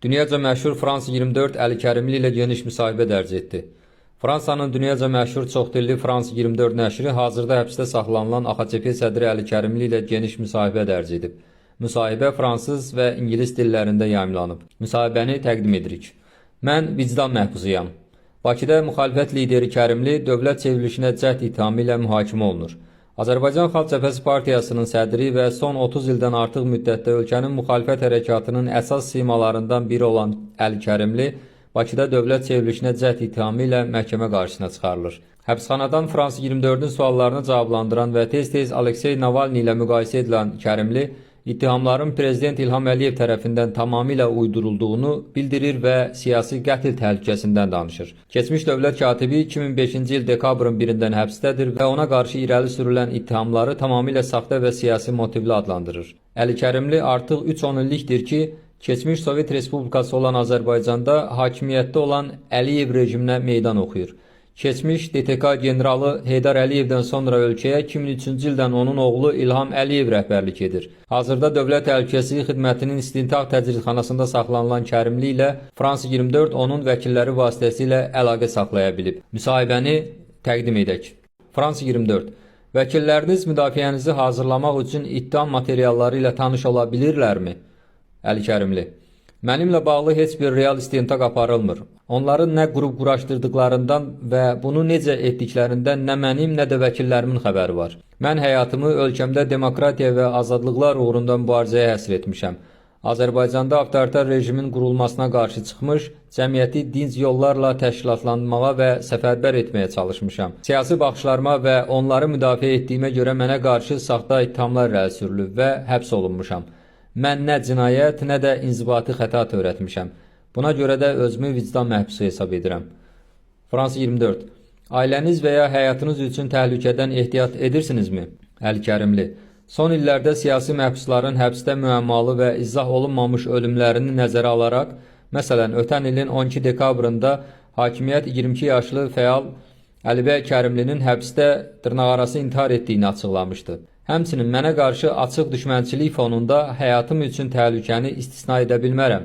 Dünyaca məşhur Fransa 24 Əli Kərimli ilə geniş müsahibə dərc etdi. Fransanın dünyaca məşhur çoxdilli Fransa 24 nəşri hazırda həbsdə saxlanılan AXCP sədri Əli Kərimli ilə geniş müsahibə dərc edib. Müsahibə fransız və ingilis dillərində yayımlanıb. Müsahibəni təqdim edirik. Mən vicdan məhbusuyam. Bakıda müxalifət lideri Kərimli dövlət çevrilişinə cəhd ittihamı ilə mühakimə olunur. Azərbaycan Xalq Cəbhəsi Partiyasının sədri və son 30 ildən artıq müddətdə ölkənin müxalifət hərəkatının əsas simalarından biri olan Əli Kərimli Bakıda dövlət çevrilişinə cəhd ittihamı ilə məhkəmə qarşısına çıxarılır. Həbsxanadan Fransa 24-ün suallarını cavablandıran və tez-tez Aleksey Navalny ilə müqayisə edilən Kərimli ittihamların prezident İlham Əliyev tərəfindən tamamilə uydurulduğunu bildirir və siyasi qətl təhlükəsindən danışır. Keçmiş dövlət katibi 2005-ci il dekabrın 1-dən həbsdədir və ona qarşı irəli sürülən ittihamları tamamilə saxta və siyasi motivli adlandırır. Əli Kərimli artıq 3 onillikdir ki, keçmiş Sovet Respublikası olan Azərbaycanda hakimiyyətdə olan Əliyev rejiminə meydan oxuyur. Keçmiş DTK generalı Heydər Əliyevdən sonra ölkəyə 2003-cü ildən onun oğlu İlham Əliyev rəhbərlik edir. Hazırda Dövlət Təhlükəsizlik Xidmətinin istintaq təcridxanasında saxlanılan Kərimli ilə Fransa 24 onun vəkilləri vasitəsilə əlaqə saxlaya bilib. Müsahibəni təqdim edək. Fransa 24. Vəkilləriniz müdafiənizi hazırlamaq üçün ittiham materialları ilə tanış ola bilirlərmi? Əli Kərimli. Mənimlə bağlı heç bir real istintaq aparılmır. Onların nə qrup quraşdırdıqlarından və bunu necə etdiklərindən nə mənim, nə də vəkillərimin xəbəri var. Mən həyatımı ölkəmdə demokratiya və azadlıqlar uğrunda mübarizəyə həsr etmişəm. Azərbaycanda avtoritar rejimin qurulmasına qarşı çıxmış, cəmiyyəti dinc yollarla təşkilatlanmağa və səfərbər etməyə çalışmışam. Siyasi baxışlarıma və onları müdafiə etdiyimə görə mənə qarşı saxta ittihamlar irəli sürülüb və həbs olunmuşam. Mən nə cinayət, nə də inzibati xəta törətmişəm. Buna görə də özümü vicdan məhbusu hesab edirəm. Fransa 24. Ailəniz və ya həyatınız üçün təhlükədən ehtiyat edirsinizmi? Əli Kərimli. Son illərdə siyasi məhbusların həbsdə müəmmalı və izah olunmamış ölümlərini nəzərə alaraq, məsələn, ötən ilin 12 dekabrında hakimiyyət 22 yaşlı fəal Əlibəy Kərimlinin həbsdə dırnaqarası intihar etdiyini açıqlamışdı. Həmçinin mənə qarşı açıq düşmənçilik fonunda həyatım üçün təhlükəni istisna edə bilmərəm.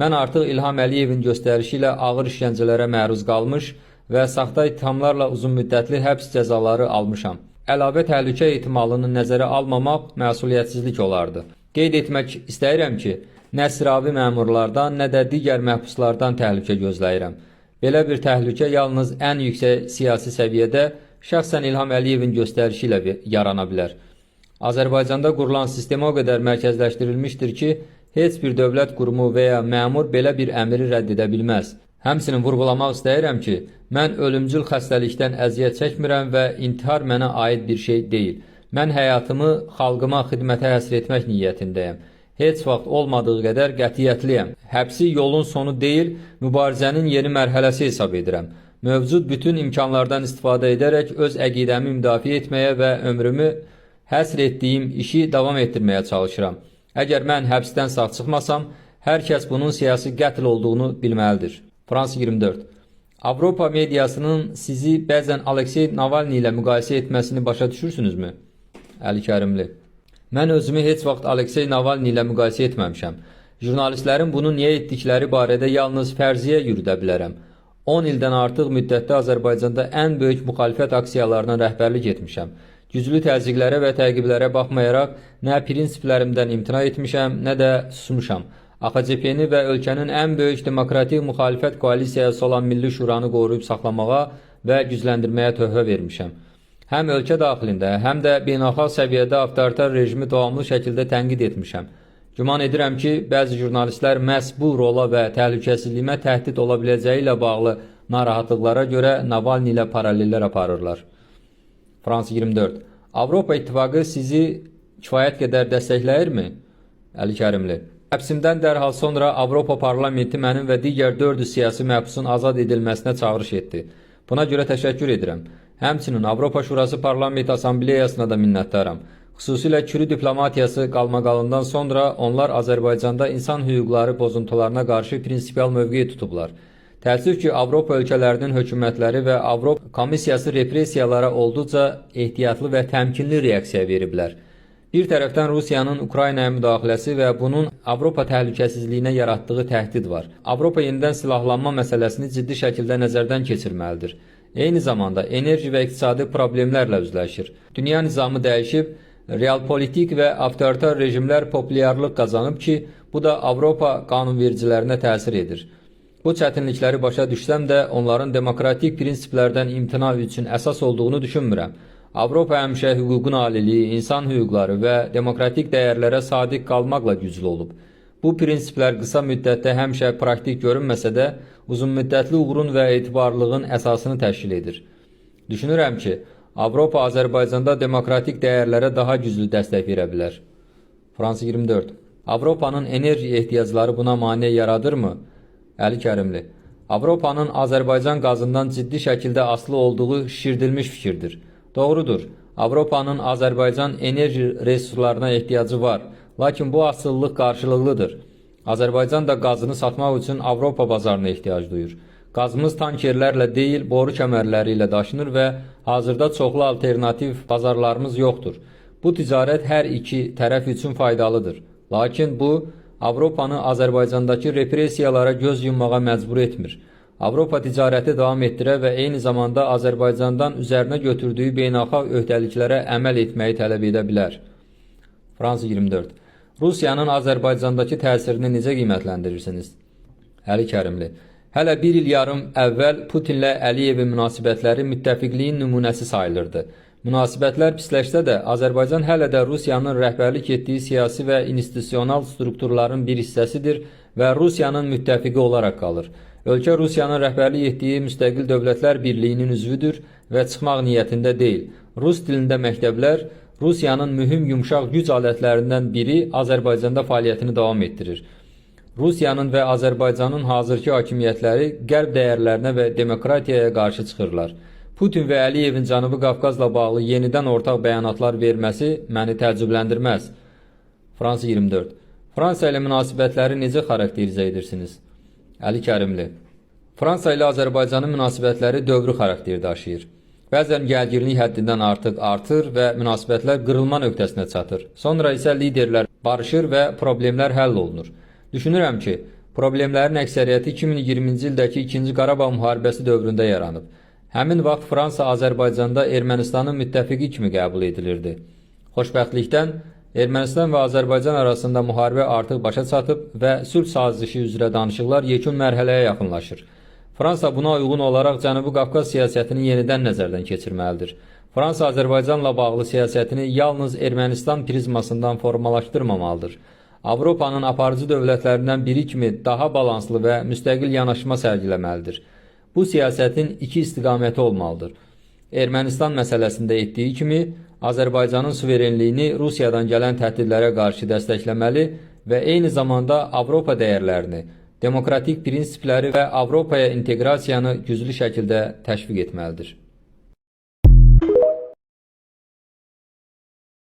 Mən artıq İlham Əliyevin göstərişi ilə ağır işgəncələrə məruz qalmış və saxta ittihamlarla uzunmüddətli həbs cəzaları almışam. Əlavə təhlükə ehtimalını nəzərə almamaq məsuliyyətsizlik olardı. Qeyd etmək istəyirəm ki, nə sıravi məmurlardan, nə də digər məhbuslardan təhlükə gözləyirəm. Belə bir təhlükə yalnız ən yüksək siyasi səviyyədə şəxsən İlham Əliyevin göstərişi ilə yarana bilər. Azərbaycanda qurulan sistem o qədər mərkəzləşdirilmişdir ki, heç bir dövlət qurumu və ya məmur belə bir əmri rədd edə bilməz. Həmçinin vurğulamaq istəyirəm ki, mən ölümcül xəstəlikdən əziyyət çəkmirəm və intihar mənə aid bir şey deyil. Mən həyatımı xalqıma xidmətə həsr etmək niyyətindəyəm. Heç vaxt olmadığı qədər qətiyyətliyəm. Həbsi yolun sonu deyil, mübarizənin yeni mərhələsi hesab edirəm. Mövcud bütün imkanlardan istifadə edərək öz əqidəmi müdafiə etməyə və ömrümü həsr etdiyim işi davam etdirməyə çalışıram. Əgər mən həbsdən sağ çıxmasam, hər kəs bunun siyasi qətl olduğunu bilməlidir. Fransa 24. Avropa mediasının sizi bəzən Aleksey Navalny ilə müqayisə etməsini başa düşürsünüzmü? Əli Kərimli. Mən özümü heç vaxt Aleksey Navalny ilə müqayisə etməmişəm. Jurnalistlərin bunu niyə etdikləri barədə yalnız fərziyyə yürüdə bilərəm. 10 ildən artıq müddətdə Azərbaycanda ən böyük müxalifət aksiyalarına rəhbərlik etmişəm. Güclü təzyiqlərə və təqiblərə baxmayaraq nə prinsiplərimdən imtina etmişəm, nə də susmuşam. AXCP-ni və ölkənin ən böyük demokratik müxalifət koalisiyası olan Milli Şuranı qoruyub saxlamağa və gücləndirməyə töhfə vermişəm. Həm ölkə daxilində, həm də beynəlxalq səviyyədə avtoritar rejimi davamlı şəkildə tənqid etmişəm. Güman edirəm ki, bəzi jurnalistlər məhz bu rola və təhlükəsizliyimə təhdid ola biləcəyi ilə bağlı narahatlıqlara görə Navalny ilə paralellər aparırlar. Fransa 24. Avropa İttifaqı sizi kifayət qədər dəstəkləyirmi? Əli Kərimli. Həbsimdən dərhal sonra Avropa Parlamenti mənim və digər 400 siyasi məhbusun azad edilməsinə çağırış etdi. Buna görə təşəkkür edirəm. Həmçinin Avropa Şurası Parlament Assambleyasına da minnətdaram. Xüsusilə Kürü diplomatiyası qalmaqalından sonra onlar Azərbaycanda insan hüquqları pozuntularına qarşı prinsipial mövqe tutublar. Təəssüf ki, Avropa ölkələrinin hökumətləri və Avropa Komissiyası repressiyalara olduqca ehtiyatlı və təmkinli reaksiya veriblər. Bir tərəfdən Rusiyanın Ukraynaya müdaxiləsi və bunun Avropa təhlükəsizliyinə yaratdığı təhdid var. Avropa yenidən silahlanma məsələsini ciddi şəkildə nəzərdən keçirməlidir. Eyni zamanda enerji və iqtisadi problemlərlə üzləşir. Dünya nizamı dəyişib, realpolitik və avtoritar rejimlər populyarlıq qazanıb ki, bu da Avropa qanunvericilərinə təsir edir. Bu çətinlikləri başa düşsəm də, onların demokratik prinsiplərdən imtina üçün əsas olduğunu düşünmürəm. Avropa həmişə hüququn aliliyi, insan hüquqları və demokratik dəyərlərə sadiq qalmaqla güclü olub. Bu prinsiplər qısa müddətdə həmişə praktik görünməsə də, uzunmüddətli uğurun və etibarlılığın əsasını təşkil edir. Düşünürəm ki, Avropa Azərbaycanda demokratik dəyərlərə daha güclü dəstək verə bilər. Fransa 24. Avropanın enerji ehtiyacları buna mane yaradırmı? Əli Kərimli. Avropanın Azərbaycan qazından ciddi şəkildə asılı olduğu şişirdilmiş fikirdir. Doğrudur. Avropanın Azərbaycan enerji resurslarına ehtiyacı var. Lakin bu asılılıq qarşılıqlıdır. Azərbaycan da qazını satmaq üçün Avropa bazarına ehtiyac duyur. Qazımız tankerlərlə deyil, boru kəmərləri ilə daşınır və hazırda çoxlu alternativ bazarlarımız yoxdur. Bu ticarət hər iki tərəf üçün faydalıdır. Lakin bu Avropanı Azərbaycandakı repressiyalara göz yummağa məcbur etmir. Avropa ticarəti davam etdirə və eyni zamanda Azərbaycandan üzərinə götürdüyü beynəlxalq öhdəliklərə əməl etməyi tələb edə bilər. Fransa 24. Rusiyanın Azərbaycandakı təsirini necə qiymətləndirirsiniz? Əli Kərimli. Hələ bir il yarım əvvəl Putinlə Əliyevin münasibətləri müttəfiqliyin nümunəsi sayılırdı. Münasibətlər pisləşsə də, Azərbaycan hələ də Rusiyanın rəhbərlik etdiyi siyasi və institusional strukturların bir hissəsidir və Rusiyanın müttəfiqi olaraq qalır. Ölkə Rusiyanın rəhbərlik etdiyi Müstəqil Dövlətlər Birliyinin üzvüdür və çıxmaq niyyətində deyil. Rus dilində məktəblər Rusiyanın mühüm yumşaq güc alətlərindən biri Azərbaycanda fəaliyyətini davam etdirir. Rusiyanın və Azərbaycanın hazırki hakimiyyətləri qərb dəyərlərinə və demokratiyaya qarşı çıxırlar. Putin və Əliyevin Cənubi Qafqazla bağlı yenidən ortaq bəyanatlar verməsi məni təəccübləndirməz. Fransa 24. Fransa ilə münasibətləri necə xarakterizə edirsiniz? Əli Kərimli. Fransa ilə Azərbaycanın münasibətləri dövrü xarakter daşıyır. Bəzən gərginlik həddindən artıq artır və münasibətlər qırılma nöqtəsinə çatır. Sonra isə liderlər barışır və problemlər həll olunur. Düşünürəm ki, problemlərin əksəriyyəti 2020-ci ildəki 2-ci Qarabağ müharibəsi dövründə yaranıb. Həmin vaxt Fransa Azərbaycanda Ermənistanın müttəfiqi kimi qəbul edilirdi. Xoşbəxtlikdən Ermənistan və Azərbaycan arasında müharibə artıq başa çatıb və sülh sazişi üzrə danışıqlar yekun mərhələyə yaxınlaşır. Fransa buna uyğun olaraq Cənubi Qafqaz siyasətini yenidən nəzərdən keçirməlidir. Fransa Azərbaycanla bağlı siyasətini yalnız Ermənistan prizmasından formalaşdırmamalıdır. Avropanın aparıcı dövlətlərindən biri kimi daha balanslı və müstəqil yanaşma sərgiləməlidir. Bu siyasətin iki istiqaməti olmalıdır. Ermənistan məsələsində etdiyi kimi Azərbaycanın suverenliyini Rusiyadan gələn təhdidlərə qarşı dəstəkləməli və eyni zamanda Avropa dəyərlərini, demokratik prinsipləri və Avropaya inteqrasiyanı güclü şəkildə təşviq etməlidir.